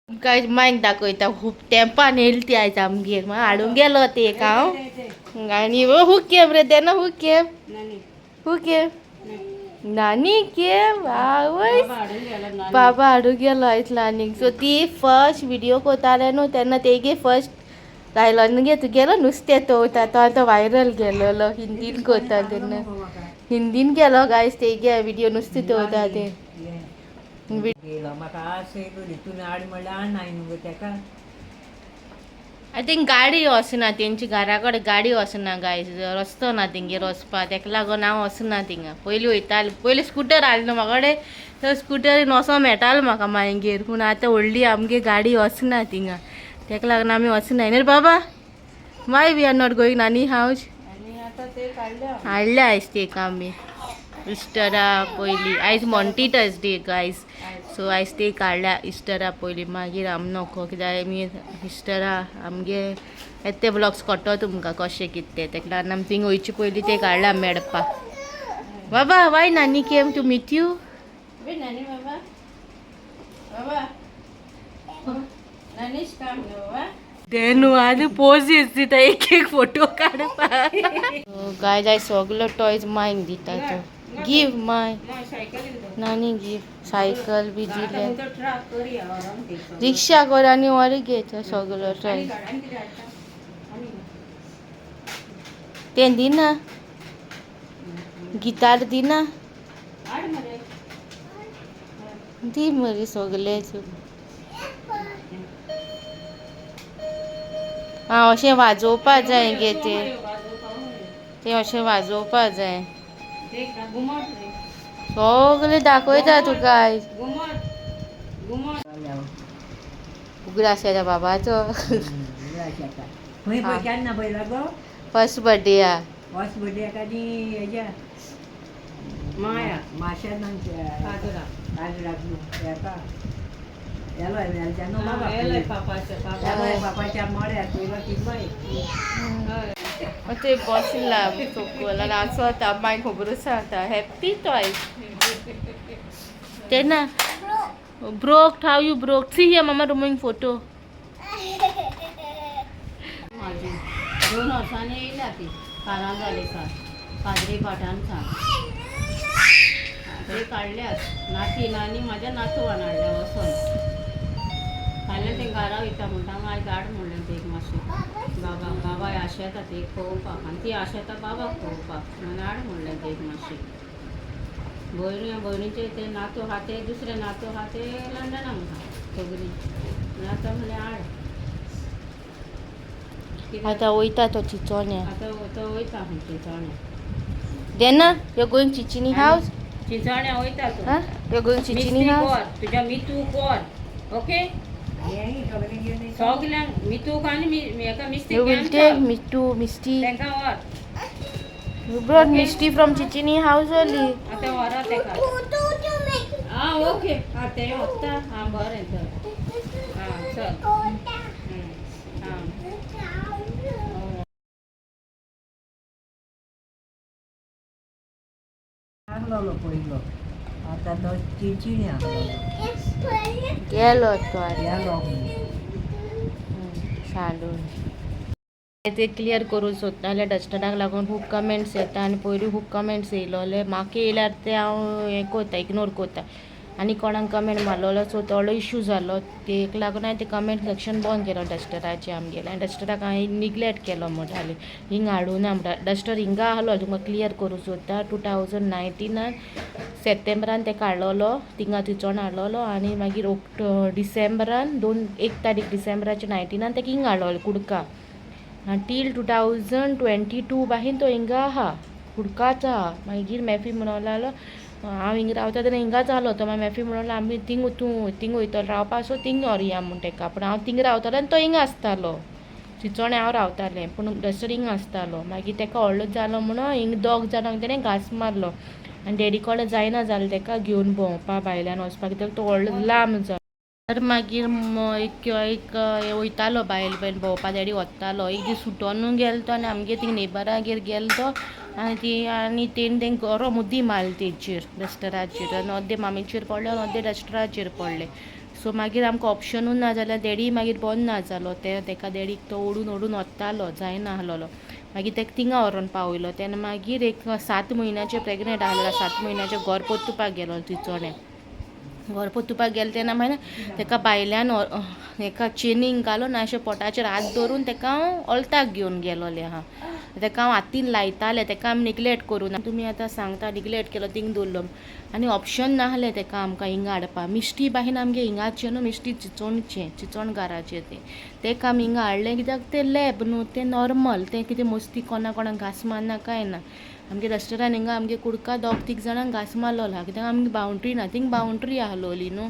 काय मायक दाखयता खूब तेंपान येयली ती आयज आमगेर मागीर हाडूंक गेलो ते एक हांव आनी हू केम रे तेन्ना हू केम हू केम नानी केम आवय बाबा हाडूंक गेलो आयज नानीक. सो ती फर्स्ट व्हिडियो कोताले न्हू तेन्ना तेगे फर्स्ट आयलो न्हू गे तुगेलो नुस्तें तो वयता तो आतां व्हायरल गेलोलो हिंदीन कोता तेन्ना हिंदीन गेलो गायज तेगे व्हिडियो नुस्तें तो ते. गेलो म्हाका आस येयली तुमी हाड म्हणल्यार हाडनाय न्हू गो तेका. I think गाडी वचना तेंची घरा कडेन गाडी वचना गायज, रस्तो ना तेंगेर वचपा, तेका लागून हांव वचना थिंगा. पयलीं वयतालें, पयलीं स्कुटर आसलो न्हू म्हाका कडेन, तो स्कुटरीन वचों मेळटालो म्हाका मागीर. पूण आतां व्हडली आमगे गाडी वचना थिंगा, तेका लागून आमी वचनाय न्ही रे बाबा. Why we are not going Nani house? हाडले आयज ते आमी इस्टरा पयलीं. आयज मॉन्टी थर्सडे गायज, सो आयज ते काडल्या इस्टरा पयलीं. मागीर आम नको कित्याक आमी इस्टरा आमगे येता ते ब्लॉग्स कळटलो तुमकां कशें कितें तें. तेका लागून आमी थिंग वयचे पयलीं ते काडल्या मेळपाक. बाबा, why Nani came to meet you? नानी बाबा बाबा नानीश काम बाबा. ते न्हू आनी पोजीस दिता एक एक फोटो काडपाक. गायज आयज सगलो टॉयज मायक दिता तो. Give my Nani give cycle बी दिले, रिक्षा कर आनी व्हर गे तो सगलो टॉयज. तें दिना, गिटार दिना, दी मरे सगले. आं अशें वाजोवपा जाय गे ते, ते अशें वाजोवपा जाय. सगळे दाखयता तुका आयज. उगडास येता बाबाचो. उगडास येता. खंय पळय केन्ना पळयला गो? फर्स्ट बर्थडे आ. फर्स्ट बर्थडे आनी हेज्या माया माश्यान आमच्या काजरा काजराक न्हू हेका येलो मेलच्या न्हू बाबा येलोय पापाच्या पापा येलोय बापाच्या मड्यार पयलो तितलोय. ते बसला सकयल आनी आसता मागीर खबर आसा आतां हॅप्पी टॉयज तेन्ना broke. How you broke? See here, mama removing photo. माझी 2 वर्सांनी येयल्या ती कारां जाली सान पाद्री पाठान सान ते काडल्यात नाती नानी म्हाज्या नातवान हाडल्या वचोन फाल्यां तें घरा वयता म्हणटा मागीर हाड म्हणलें ते एक मातशें बाबा बाबा आशेता ते पळोवपाक आनी ती आशेता बाबाक पळोवपाक म्हणून हाड म्हणलें ते एक मातशें. भयणी भयणीचे ते नातू आहा ते दुसरे नातू आहा ते लंडनाक आहा सगळीं म्हणून आतां म्हणलें हाड. आतां वयता तो चिंचोण्या. आतां तो वयता खंय चिंचोण्या. Then you going Chichini house? चिंचोण्या वयता तो. हा, you going Chichini मिस्त्री हावस? कर तुज्या मितू कर ओके. हेंय सगळें घेवन येता. सगल्यांक मितूक आनी हेका मिस्त्री You will take Mitu, Misty. तेंकां व्हर. You brought Misty from Chichini house only. आतां व्हरा तेका. आं ओके आं तें वता आं बरें तर आं चल आं. आहलोलो पयलो आतां तो चिंचिणी आहलोलो. गेलो तो आतां. गेलो. सांडून ते क्लियर करूं सोदता जाल्यार डस्टराक लागून खूब कमेंट्स येता आनी पयरूय खूब कमेंट्स येयलोले म्हाका येयल्यार ते हांव हें कोत्ता, इग्नोर कोत्ता आनी कोणाक कमेंट मारलोलो सो थोडो इशू जालो. तेका लागून हांवें ते कमेंट सेक्शन बंद केलो डस्टराचें आमगेलें आनी डस्टराक हांवें निग्लेक्ट केलो म्हणटालें हिंगा हाडूना म्हणटा. डस्टर हिंगा आहलो तुमकां क्लियर करूं सोदता. 2019 सेप्टेंबरान ते काडलोलो थिंगा चिंचोण हाडलोलो आनी मागीर डिसेंबरान 2 1 तारीख डिसेंबराचे 19 तेका हिंगा हाडलोलो कुडका आनी टील 2022 बाहीन तो हिंगा आहा, कुडकाच आहा. मागीर मॅफी म्हणूंक लागलो हांव हिंगा रावता तेन्ना हिंगाच आहलो तो. मागीर मॅफी म्हणूंक लागलो आमी थिंग तूं थिंग वयतलो रावपा सो थिंग व्हरया म्हूण तेका. पूण हांव थिंग रावतालें आनी तो हिंगा आसतालो. चिंचोणे हांव रावतालें पूण डस्टर हिंगा आसतालो. मागीर तेका व्हडलो जालो म्हणून हिंग दोग जाणांक तेणें घांस मारलो आनी डॅडी कडेन जायना जालें तेका घेवन भोंवपा भायल्यान वचपाक कित्याक तो व्हडलो लांब जालो. तर मागीर एक एक वयतालो भायल बीन भोंवपा डॅडी वतालो. एक दीस सुटोनू गेलो तो आनी आमगे थिंग नेबरागेर गेलो तो आनी ती आनी तेणी तेंका बरो मुद्दी मारली तेचेर डस्टराचेर आनी अर्दे मामीचेर पडले आनी अर्दे डस्टराचेर पडले. सो मागीर आमकां ऑप्शनूच ना जाल्यार डॅडी मागीर बंद ना जालो. ते तेका डॅडीक तो ओडून ओडून वतालो, जायना आसलेलो. मागीर तेका थिंगा व्हरोन पावयलो. तेन्ना मागीर एक 7 म्हयन्याचें प्रेग्नेंट आसलें, 7 म्हयन्याचें घर परतुपाक गेलो चिंचोणें. घर परतुपाक गेलें तेन्ना मागीर तेका भायल्यान एका चेनींग घालून अशें पोटाचेर हात धरून तेका हांव ऑल्ताक घेवन गेलोलें आहा. तेका हांव हातीन लायतालें, तेका आमी निग्लेक्ट करूं ना. तुमी आतां सांगता निग्लेक्ट केलो थिंग दवरलो आनी ऑप्शन नासलें तेका आमकां हिंगा हाडपा. मिश्टी बाहेन आमगे हिंगाचें न्हू, मिश्टी चिंचोणचें, चिंचोणगाराचें तें, तेका आमी हिंगा हाडलें कित्याक तें लॅब न्हू, तें नॉर्मल, तें कितें मस्ती कोणा कोणाक घांस मारना कांय ना. आमगे रेस्टोरंट हिंगा आमगे कुडका 2-3 जाणांक घांस मारलोलो आहा, कित्याक आमगे बावंड्री ना, थिंग बावंड्री आहलोली न्हू.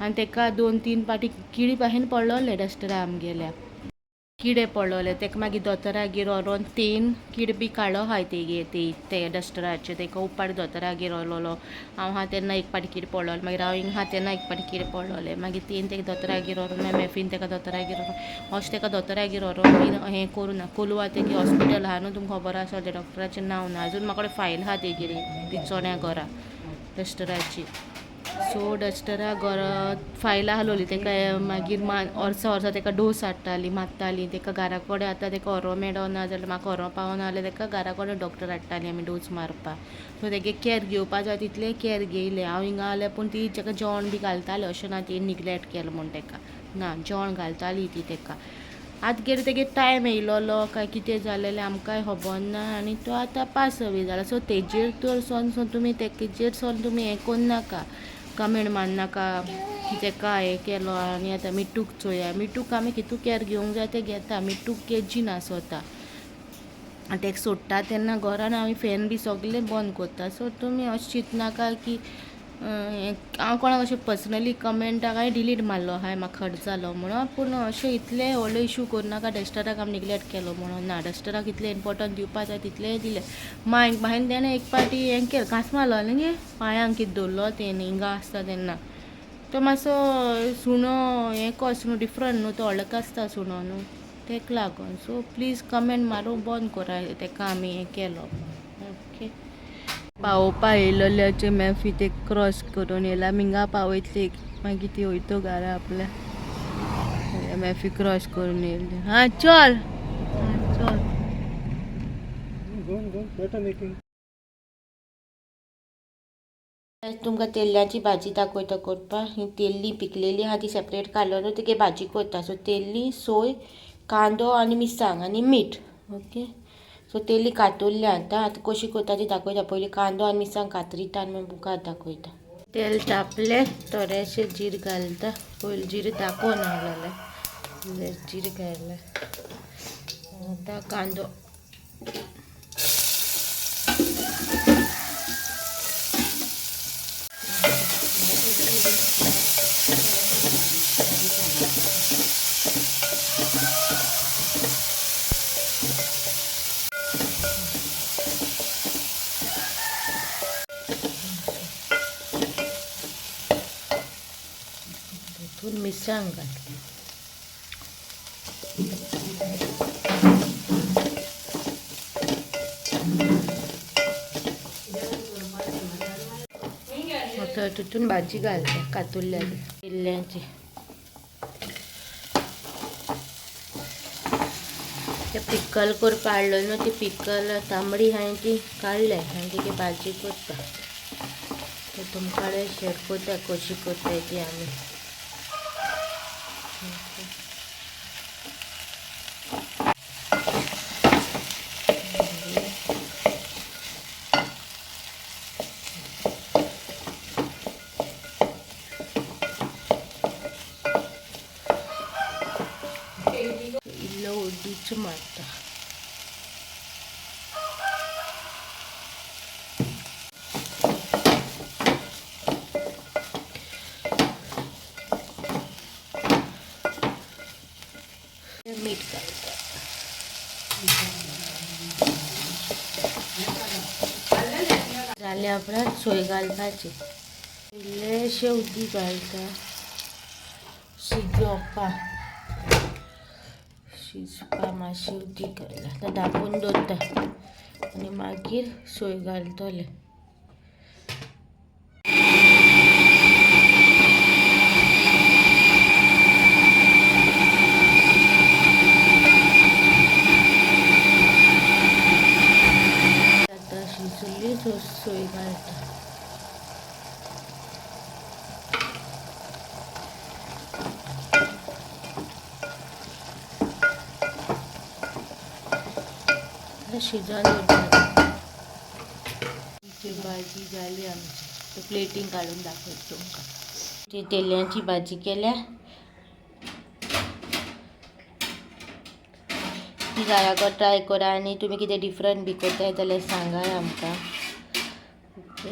आनी तेका 2-3 पाटी किडी बाहेन पडलोले डस्टरा आमगेल्या, किडे पडलोले. तेका मागीर दोतोरागेर व्हरोन 3 कीड बी काडलो आहाय तेगे ते डस्टराचे. तेका उपाट दोतोरागेर व्हरलोलो. हांव आहा तेन्ना एक पाटी कीड पडलोले, मागीर हांव हिंगा आहा तेन्ना एक पाटी कीड पडलोले. मागीर 3 तेका दोतोरागेर व्हरोन, मागीर मॅफीन तेका दोतोरागेर व्हरोन, अशें तेका दोतोरागेर व्हरोन बीन हें करूं ना. कोलवा तेगे हॉस्पिटल आहा न्हू, तुमकां खबर आसा तें डॉक्टराचें नांव ना अजून म्हाका फायल आहा तेगेली चिंचोण्या घरा डस्टराची. सो डस्टरा घरा फायल आहलोली तेका. मागीर वर्सा वर्सा तेका डोस हाडटाली, मारताली तेका घरा कडेन. आतां तेका व्हरो मेळना जाल्यार म्हाका व्हरो पावना जाल्यार तेका घरा कडेन डॉक्टर हाडटाली आमी डोस मारपाक. सो तेगे कॅर घेवपा जाय तितलें कॅर घेयलें. हांव हिंगा आसलें पूण ती तेका जेवण बी घालतालें, अशें ना ती निग्लेक्ट केलें म्हूण तेका ना, जेवण घालताली ती तेका. आतां गेले तेगे टायम येयलोलो काय कितें जालेलें आमकांय खबर ना आनी तो आतां पास अवे जाला. सो तेजेर तर सोन सो तुमी तेजेर सोन तुमी हें करनाका, कमेंट मारनाका की तेका हें केलो. आनी आतां मिठूक चोया, मिठूक आमी कितू कॅर घेवंक जाय तें घेता. मिठूक केजी ना स्वता, आनी तेका सोडटा तेन्ना घरान आमी फॅन बी सगळें बंद करता. सो तुमी अशें चिंतनाका की हांव कोणाक अशें पर्सनली कमेंटाक हांवें डिलीट मारलो हांवें म्हाका हर्ट जालो म्हणून, पूण अशें इतलें व्हडलो इशू करनाका डस्टराक आमी निग्लेक्ट केलो म्हणून ना. डस्टराक इतलें इम्पोर्टंट दिवपा जाय तितलेंय दिलें. मागीर मागीर तेणें एक पाटी हें केलें, घांस मारलो न्ही पांयांक कितें दवरलो तेणें हिंगा आसता तेन्ना तो मातसो सुणो हें कसो न्हू डिफरंट न्हू, तो हळक आसता सुणो न्हू, तेका लागून. सो प्लीज कमेंट मारूंक बंद करा तेका आमी हें केलो. ओके, पावोवपा येयलोल्याचे मॅफी ते क्रॉस करून येयला, हिंगा पावयतली, मागीर ती वयतो घरा आपल्या. मॅफी क्रॉस करून येयली. हां चल चल. तुमकां तेल्ल्याची भाजी दाखयता करपाक. ही तेल्ली पिकलेली आहा ती सेपरेट काडलो न्हू, तिगे भाजी करता. सो तेल्ली, सोय, कांदो आनी मिरसांग आनी मीठ. ओके, सो तेली कातुरल्या आतां, आतां कशी करता ती दाखयता. पयलीं कांदो आनी मिरसांग कातरिता आनी मागीर मुखार दाखयता. तेल तापलें, थोडेशें जीर घालता. पयलीं जीर दाखोवन आहलेलें, जीर घायलें. आतां कांदो, तितून मिरसांग घातली. आतां तितून भाजी घालता कातुरल्याची, इल्ल्याची. ते पिकल करपा हाडलो न्हू, ती पिकल तांबडी हांवें ती काडले आनी तिगे भाजी करता. तुमकां शेअर करता कशी करताय ती आमी. इल्लो उडीच मारता. मीठ घालता. जाल्या उपरांत सोय घालपाची. इल्लेशें उदीक घालता शिजोवपाक, शिजपा मातशें उदीक घालता. आतां धांपून दवरता आनी मागीर सोय घालतलें. शिजोवन दवरपाचें. भाजी जाली आमची. तो प्लेटीन काडून दाखयता तुमकां. ती तेल्यांची भाजी केल्या. ती घराको ट्राय करा आनी तुमी कितें डिफरंट बी करताय जाल्यार सांगाय आमकां. ओके.